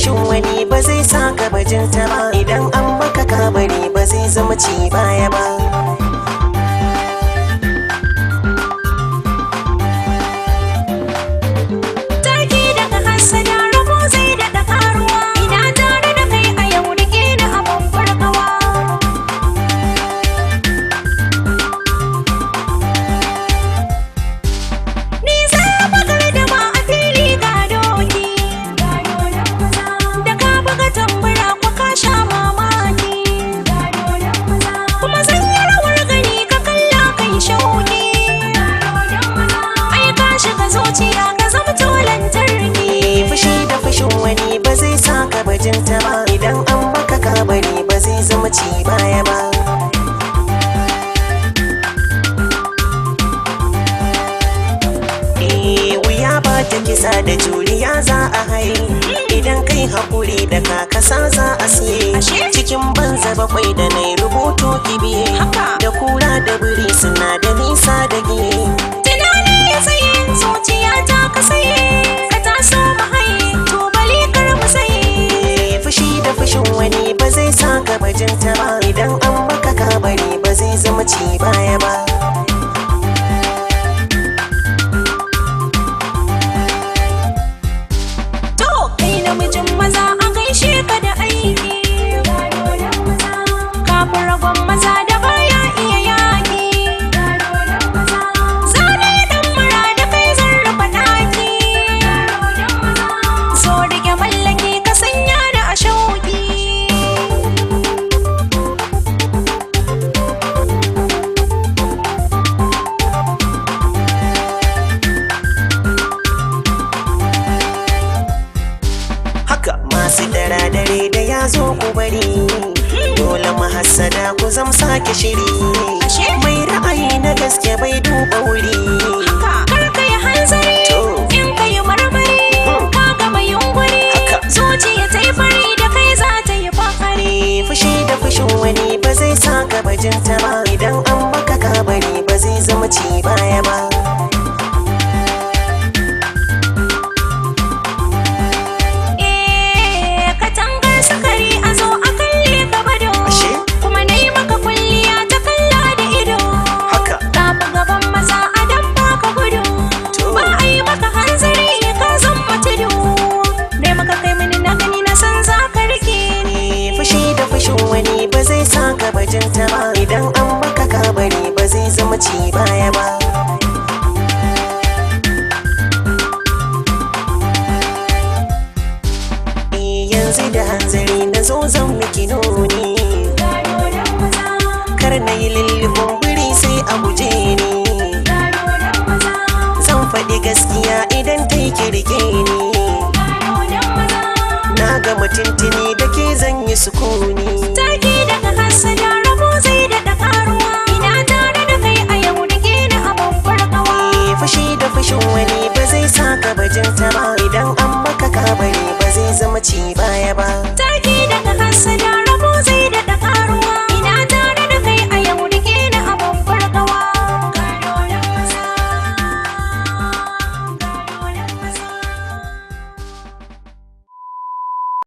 fushin wani ba zai sa ka bajinta ba. Idan an baka ka bari ba zai zama ci baya ba. Taki daga hassada rabo zai daɗa ƙaruwa. Ina tare da kai a yau rike ni abun farkawa. Ni zan raba gardama a fili ga doki. Da ka buga tambura ko ka sha mamaki. Kuma zan yi rawar gani ka kalla kai shauki. Ai ka shiga zuciya ka zamto lantarki. Fushi da fushin wani ba zai sa ka bajinta ba. Idan an baka ka bari ba zai zama ci baya ba. Wuya ba ta kisa da juriya za a haye. Idan kai haƙuri da kakasa za a siye. Cikin banza bakwai da nai rubutu kibiye. Da kura da biri suna da nisa da giye. Tunani ya tsaye zuciya ta ka saye. Ka taso mu haye tubali kar mu saye. Fushi da fushin wani ba zai sa ka bajinta ba. Idan an baka ka bari ba zai zama ci baya ba. To kai namijin maza a gaishe ka da aiki. Kafin ragon maza da baya iya yaƙi. Zane ɗan mura da kai zan rufe ɗaki. Zo rike mallaki ka sanya ni a shauƙi. Haka masu dare da ya zo ku bari. Dole mahassada ku zam sake shiri. Mai ra'ayi na gaske bai duba wuri. Haka kar ka yi hanzari in ka yi marmari ka gama yunƙuri. Zuciya ta yi fari da kai za ta yi fahari. Fushi da fushin wani ba zai sa ka bajinta ba. Idan an baka ka bari ba zai zama ci baya ba. Katangar sukari a zo a kalle ka bado. Kuma na yi maka kwalliya ta kalla da ido. Ka fi gaban maza a dan baka gudu. Ba a yi maka hanzari ka zama tudu. Dai maka kai mini na gani na san za ka rike ni. Fushi da fushin wani ba zai sa ka bajinta ba. Idan an baka ka bari ba zai zama ci baya ba. Yanzu da hanzari na zo zan miki nuni. Kar na yi lullubin biri sai a guje ni. Zan faɗi gaskiya idan ta yi kirge ni. Na gama tuntuni da ke zan yi sukuni. Taki daga hassada rabo zai daɗa ƙaruwa. Ina tare da kai a yau rike ni abun farkawa. Fushi da fushin wani ba zai sa ka bajinta ba. Idan an baka ka bari ba zai zama ci ba.